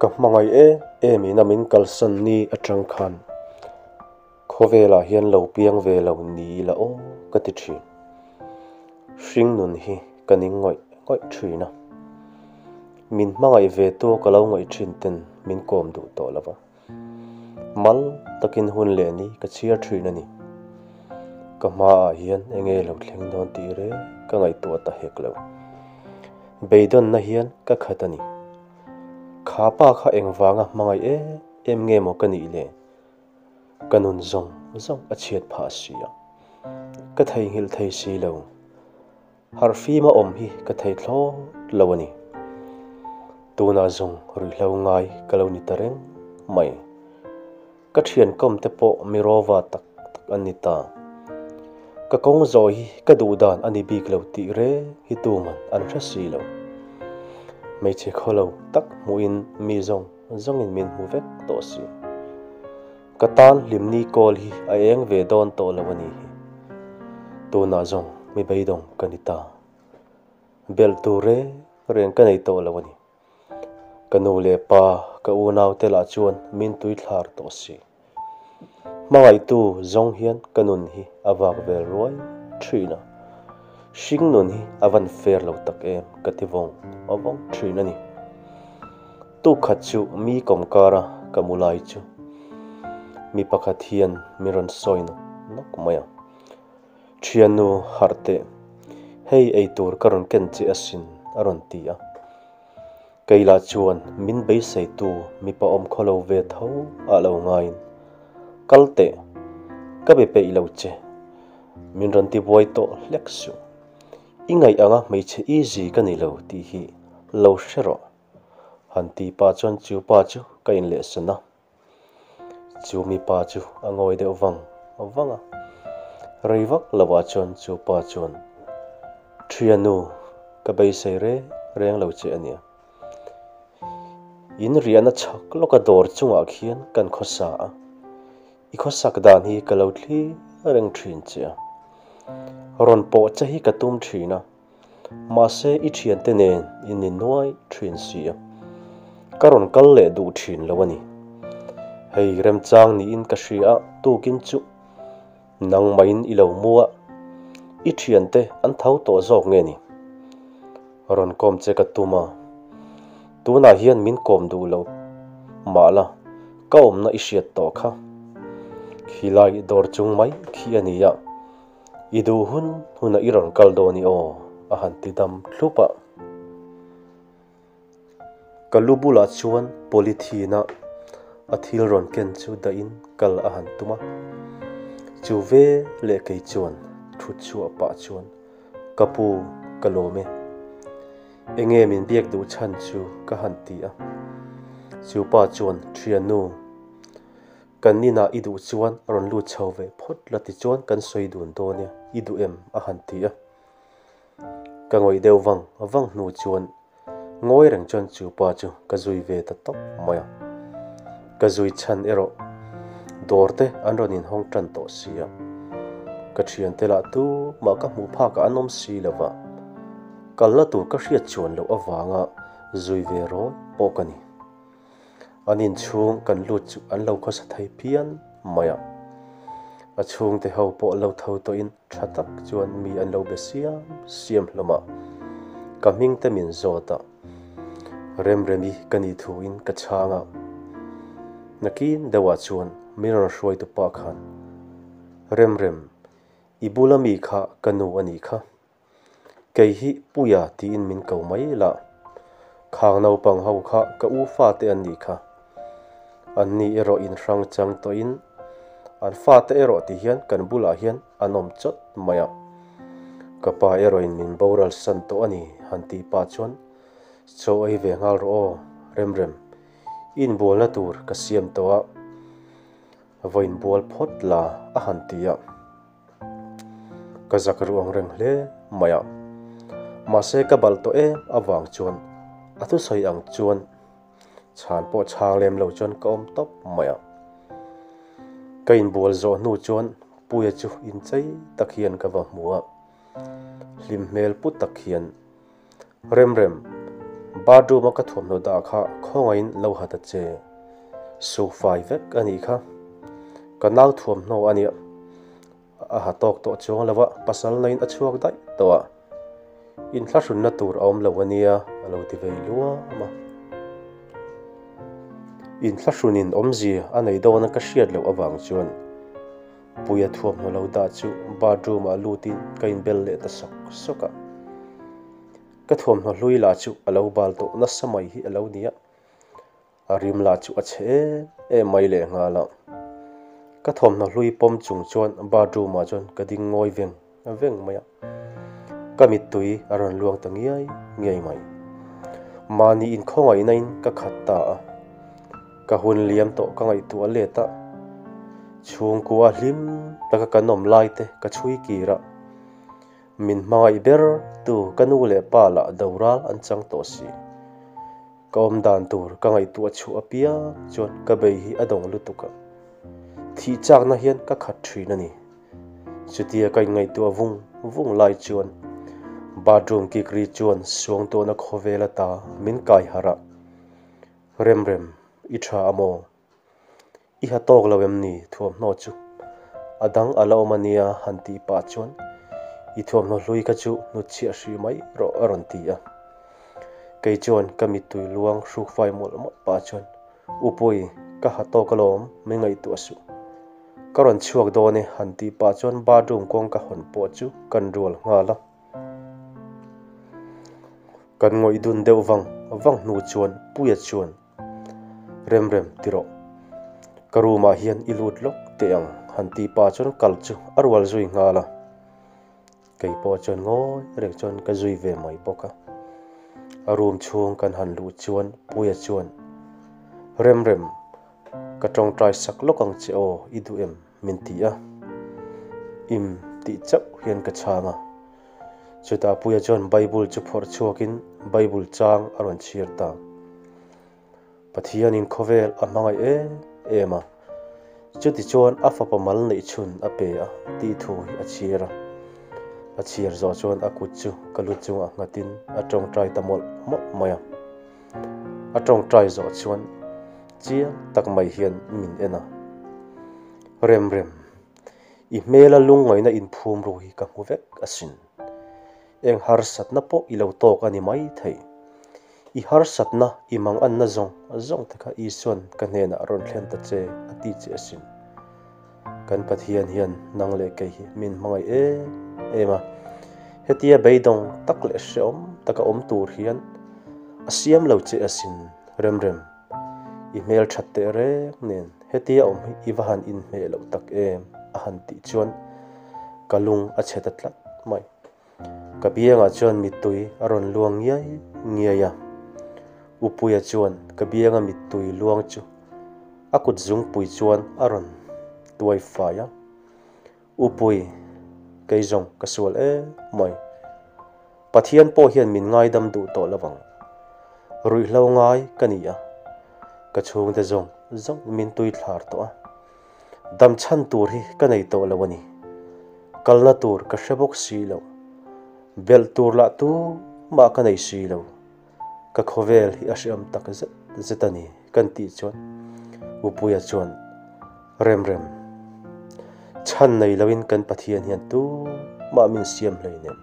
Ka hmangaih em em ina min kalsan ni atang khan khawvelah hian lo piang ve lo ni ila aw ka ti thin. Hring nun hi ka ning ngawih ngawih thin a. Min hmangaih ve tu ka lo ngaih thin ten min kawm duh tawh lo va. Mal takin hun leh ni ka chhiar thin a ni. Ka hmaah hian enge lo thleng dawn tih reng ka ngaihtuah ta hek lo. Beidawnna hian ka khat a ni. Kha pa kha engvanga hmangaih em em nge maw ka nih le? Ka nun zawng zawng a chhiat phah si a, ka theihnghilh thei si lo. Harhfima awm hi ka thei thlawt lo a ni. Tunah zawng ruihhlo ngai ka lo ni ta reng mai. Ka thiankawm te pawh mi rawva tak tak an ni ta. Ka kawng zawh hi ka duh dan a ni bik lo tih reng hi tuman an hre si lo. Hmeichhe khawlo tak hmuhin mi zawng zawngin min hmu vek tawh si. Ka tan hlimni kawl hi a eng ve dawn tawh lo a ni hi. Tunah zawng mi beidawng ka ni ta. Belh tur reng reng ka nei tawh lo a ni. Ka nu leh pa, ka unaute lah chuan min tui thlar tawh si. Hmangaihtu zawng hian ka nun hi a vak vel ruai thin a, hring nun hi a van fair lo tak em ka ti vawng a vawng thin a ni. Tuk khat chu mi kawmkara ka mu lai chu mi pakhat hian min rawn sawi nawk nawk mai a, Thiannu harh teh, hei eitur ka rawn ken che asin a rawn ti a. Kei lah chuan min beiseitu mipa awm khaw lo ve tho ah lo ngaiin, Kal teh, ka be peih lo che, min rawn ti buai tawh hlek suh. I ngaih anga hmeichhe easy ka ni lo tih hi lo hre rawh, han ti pah chuan chu pa chu ka inlehsan a. Chu mipa chu a ngawi deuh vang vang a, rei vak lovah chuan chu pa chuan, Thianu, ka beisei reng reng lo che a nia. In riahna chhak lawka dawr chungah khian kan khawsa a, i khawsak dan hi ka lo thlir reng thin che a. Rawn pawh che hi ka tum thin a. Mahse i thiante nen in ni nuai thin si a, ka rawn kal leh duh thin lo a ni. Hei remchang niin ka hria a, tukin chu nangmahin i lo mu a, i thiante an tho tawh zawk nge ni? Rawn kawm che ka tum a, tunah hian min kawm duh lo mah la, ka awmna i hriat tawh kha. Khilai dawr chung mai khi a ni a. I duh hun hunah i rawn kal dawn i aw, a han ti dam thlup a. Ka lu bulah chuan polythene-a a thil rawn ken chu dahin kal a han tum a. Chu ve leh kei chuan thut chhuah pah chuan, Ka pu, ka lawm e. Enge min biak duh chhan chu ka han ti a. Chu pa chuan, Thiannu, Kan inah i duh chuan rawn lut chho ve phawt la tichuan kan sawi dun dawn e, i duh em? a han ti a. Ka ngawih deuh vang vang hnu chuan ngawi reng chuan chu pa chu ka zui ve ta tawp mai a. Ka zui chhan erawh dawr te an rawn inhawng tan tawh si a. Ka thiante lah tu mah ka hmuh phakah an awm si lo va, kalna tur ka hriat chuan loh avanga zui ve rawn pawh ka ni. An inchhung kan lut chu an lo khawsa thei phian mai a. A chhungte ho pawh lo tho tawhin tha tak chuan mi an lo be siam siam hlawm a. Ka hming te min zawt a, Remremi ka nih thuin ka chhang a. Nakin deuhah chuan min rawn hruaitu pa khan, Remrem, i bula mi kha ka nu a nih kha. Kei hi Puia tiin min ko mai la. Khang naupang ho kha ka u fate an nih kha. An ni erawh in hrang chang tawhin an fate erawh ti hian kan bulah hian an awm chawt mai a. Ka pa erawhin min boral san tawh a ni han tih pah chuan chaw ei ve nghal rawh aw Remrem, i inbualna tur ka siam tawh a, va inbual phawt la a han ti a. Ka zak ruh ang reng hle mai a. Mahse ka balh tawh em avang chuan a thusawi ang chuan chhan pawh chhang lem lo chuan ka awm tawp mai a. Ka inbual zawh hnu chuan Puia chu inchei tak hian ka va hmu a. Hlim hmel pu tak hian, Remrem! Bathroom a ka thuamhnaw dah kha khawngaihin lo ha ta che. Sufai vek a nih kha. Ka nau thuamhnaw a nia. A ha tawk tawh chuang lo a, pasal naiin a chhuak daih tawh a. Inthlahrunna tur a awm lo a nia, a lo ti vei luam a. Inthlahrunin awmzia a nei dawna ka hriat loh avang chuan Puia thuamhnaw lo dah chu bathroom ah lutin ka inbel leh ta sawk sawk a. Ka thuamhnaw hlui lah chu a lo bal tawh nasa mai hi a lo ni a. A rim lah chu a chhe em em mai leh nghal a. Ka thawmhnaw hlui pawm chung chuan bathroom ah chuan ka ding ngawi veng veng mai a. Ka mittui a rawn luang ta ngiai ngiai mai. Mahni inkhawngaihna in ka khat ta a. Ka hun liam tawh ka ngaihtuah let a. Chhungkua hlim taka kan awm lai te ka chhui kir a. Min hmangaih ber tu ka nu leh pa lah doral an chang tawh si. Ka awm dan tur ka ngaihtuah chhuah apiang chuan ka bei hi a dawng lutuk a, thih chakna hian ka khat thin a ni. Chutia ka inngaihtuah vung vung lai chuan bathroom kik ri chuan suangtuahna khawvel ata min kai harh a, Remrem, i tha a maw? I ha tawk lo em ni thuamhnaw chu? A dang a la awm a nia han tih pah chuan i thuamhnaw hlui kha chu hnutchhiah hrih mai rawh a rawn ti a. Kei chuan ka mittui luang hruk fai mawlh mawlh pah chuan Upui, ka ha tawk alawm, min ngaihtuah suh. Ka rawn chhuak dawn e han tih pah chuan bathroom kawngka hawn pawh chu kan rual nghal a. Kan ngawih dun deuh vang vang hnu chuan Puia chuan Rem rem ti rawh. Ka room ah hian i lut lawk teh ang han tih pah chuan kal chu a rual zui nghal a. Kei pawh chuan ngawi reng chuan ka zui ve mai bawk a. A room chhung kan han luh chuan Puia chuan Rem rem, ka tawngtai sak lawk ang che aw i duh em? min ti a. Im tih chauh hian ka chhang a. Chutah Puia chuan Bible chu phawrh chhuakin Bible chang a rawn chhiar ta. Pathianin khawvel a hmangaih em em a, chutichuan a fapa mal neih chhun a pe a tih thu hi a chhiar a. A chhiar zawh chuan a kut chu ka lu chungah nghatin a tawngtai ta mawlh mawlh mai a. A tawngtai zawh chuan chiang tak mai hian min en a, Rem rem, I hmela lungngaihna inphum ru hi ka hmu vek asin. Eng harsatna pawh i lo tawk a ni mai thei. I harsatna, i manganna zawng zawng te kha Isuan ka hnenah rawn thlen ta che a ti che asin. Kan Pathian hian nang leh kei hi min hmangaih em em a. Hetia beidawng tak leh hrehawm taka awm tur hian a siam lo che asin Remrem. I hmel that teh reng nen hetia awm hi i va han inhmeh loh tak em a han tih chuan ka lung a chhe ta tlat mai. Ka biangah chuan mittui a rawn luang ngiai ngiai a, Upuia chuan ka bianga mittui luang chu a kut zungpui chuan a rawn tuai fai a, Upui, kei zawng ka sual em mai. Pathian pawh hian min ngaidam duh tawh lo ang. Ruihhlo ngai ka ni a, ka chhungte zawng zawng min tui thlar tawh a. Dam chhan tur hi ka nei tawh lo a ni. Kalna tur ka hre bawk si lo. Belh tur lah tumah ka nei si lo. Ka khawvel hi a hreawm tak zet zet a ni kan tih chuan Upuia chuan rem rem chhan nei loin kan Pathian hian tumah min siam hleinem.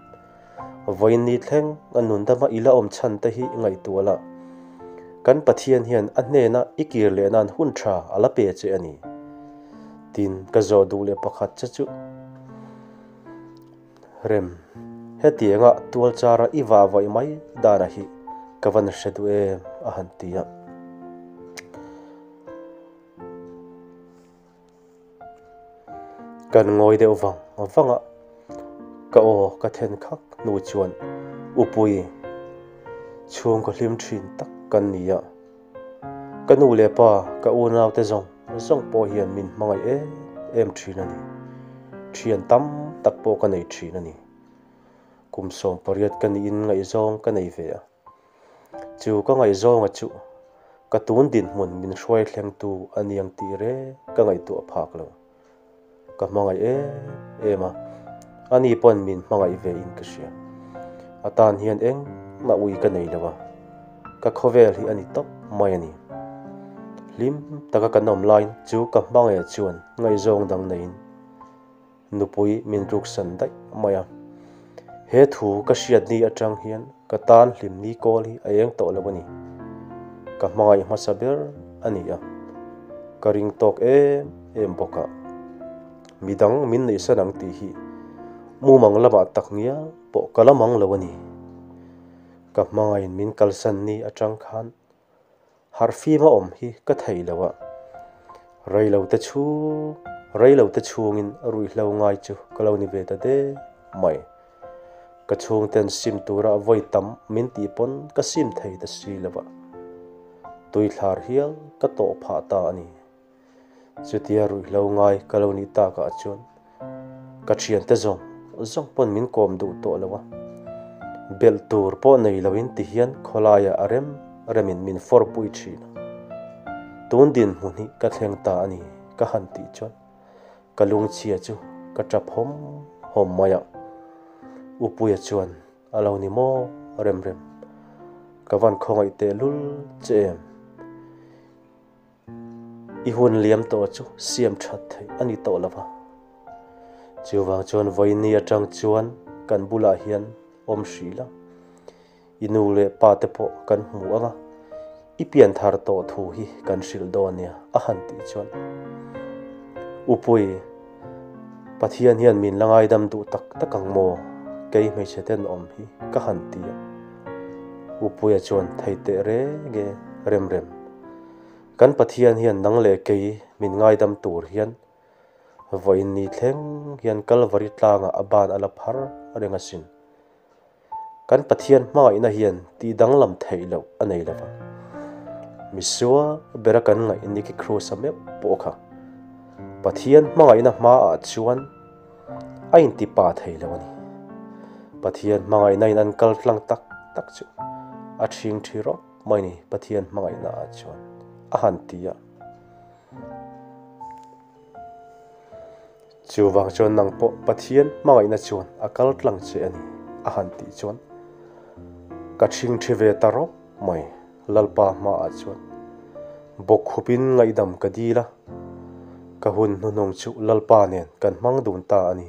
Vawiin ni thleng a nun dama i la awm chhan te hi ngaihtuah la. Kan Pathian hian a hnena i kir leh nan hun tha a la pe che a ni. Tin, ka zawh duh leh pakhat che chu Rem, hetianga tual chara i vah vaih mai dana hi ka van hre duh em a han ti a. Kan ngawi deuh vang vang a, ka aw ka then khak hnu chuan Upui chhungkaw hlim thin tak kan ni a, ka nu leh pa ka unaute zawng zawng pawh hian min hmangaih em em thin a ni, thian tam tak pawh ka nei thin a ni. Kum 18 ka niin ngaihzawng ka nei ve a. Chu ka ngaihzawnga chu ka tun dinhmun min hruai thlengtu a niang tih reng ka ngaihtuah phak lo. Ka hmangaih em em a, ani pawn min hmangaih ve in ka hria. A tan hian engmah ui ka nei lo a. Ka khawvel hi a ni tawp mai a ni. Hlim taka kan awm laiin chu ka hmangaih chuan ngaihzawng dang neiin nupui min ruksan daih mai a. He thu ka hriat ni atang hian ka tan hlim ni kawl hi a eng tawh lo a ni. Ka hmangaih hmasa ber a ni a, ka ring tawk em em bawk a. Midang min neihsan ang tih hi mumang lamah tak ngial pawh ka la mang lo a ni. Ka hmangaiin min kalsan ni atang khan harhfim a awm hi ka thei lo a, reilote chhung reilote chhungin ruihhlo ngai chu ka lo ni ve ta de mai. Ka chhungten sim tura vawi tam min tih pawn ka sim thei ta si lo a, tuithlar hial ka tawh phah ta a ni. Chutia ruihhlo ngai ka lo nih takah chuan ka thiante zawng zawng pawn min kawm duh tawh lo a, belh tur pawh nei loin ti hian khawlaiah a rem remin min fawr pui thin a. Tun dinhmun hi ka thleng ta a ni ka han tih chuan ka lungchhia chu ka tap hawm hawm mai a. Upuia chuan A lo ni maw rem rem ka van khawngaih tehlul che em? I hun liam tawh chu siam that theih a ni tawh lo va. Chuvang chuan vawiini atang chuan kan bulah hian awm hrih la, i nu leh pa te pawh kan hmu ang a, i pian thar tawh thu hi kan hrilh dawn nia a han tih chuan Upui, Pathian hian min la ngaidam duh tak tak ang maw? Kei hmeichhe tenawm hi ka han ti a. Upuia chuan thei teh reng e rem rem. Kan Pathian hian nang leh kei min ngaidam tur hian vawiin ni thleng hian Kalvari tlangah a ban a la phar reng asin. Kan Pathian hmangaihna hian tih danglam theih loh a nei lo va. Misual bera kan ngaih Nicky Cruz-a meuh pawh kha Pathian hmangaihna hmaah chuan a inti pa thei lo a ni. Pathian hmangaihna in an kal tlang tak tak chu a ṭhing ṭhi rawp mai ni Pathian hmangaihna ah chuan a han ti a. Chuvang chuan nang pawh Pathian hmangaihna chuan a kal tlang che a ni a han tih chuan ka ṭhing ṭhi ve ta rawp mai Lalpa hmaah chuan bawkkhupin ngaihdam ka dil a, ka hun hnuhnung chu Lalpa nen kan hmang dun ta a ni.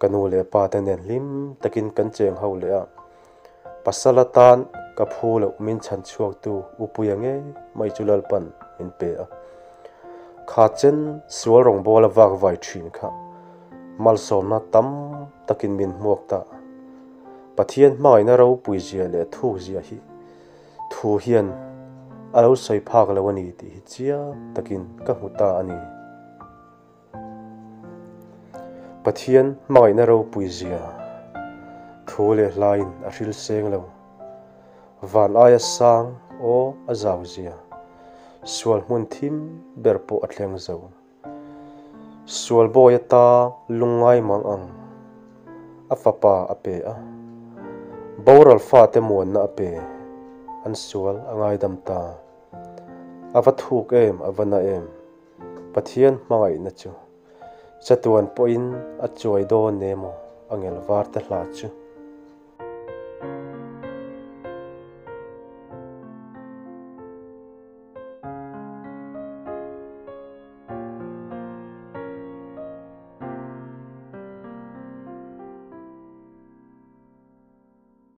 Ka nu leh pa te nen hlim takin kan cheng ho leh a, pasal atan ka phu loh min chhan chhuaktu Upuia ngei mai chu Lalpan min pe a. Kha chen sual rawngbawla vak vai thin kha malsawmna tam takin min hmuak ta. Pathian hmangaihna ropui zia leh thuk zia hi thu hian a lo sawi phak lo a ni tih hi chiang takin ka hmu ta a ni. Pathian hmangaihna ropui zia thu leh hlaiin a hril seng lo. Van aia sang aw a zau zia, sual hmun thim ber pawh a thleng zo. Sual bawi ata lungngai mang ang a fapa a pe a, boral fate muanna a pe, an sual a ngaidam ta. A va thuk em, a va na em. Pathian hmangaihna chu chatuan pawhin a chuai dawn emaw a ngel var te hla chu.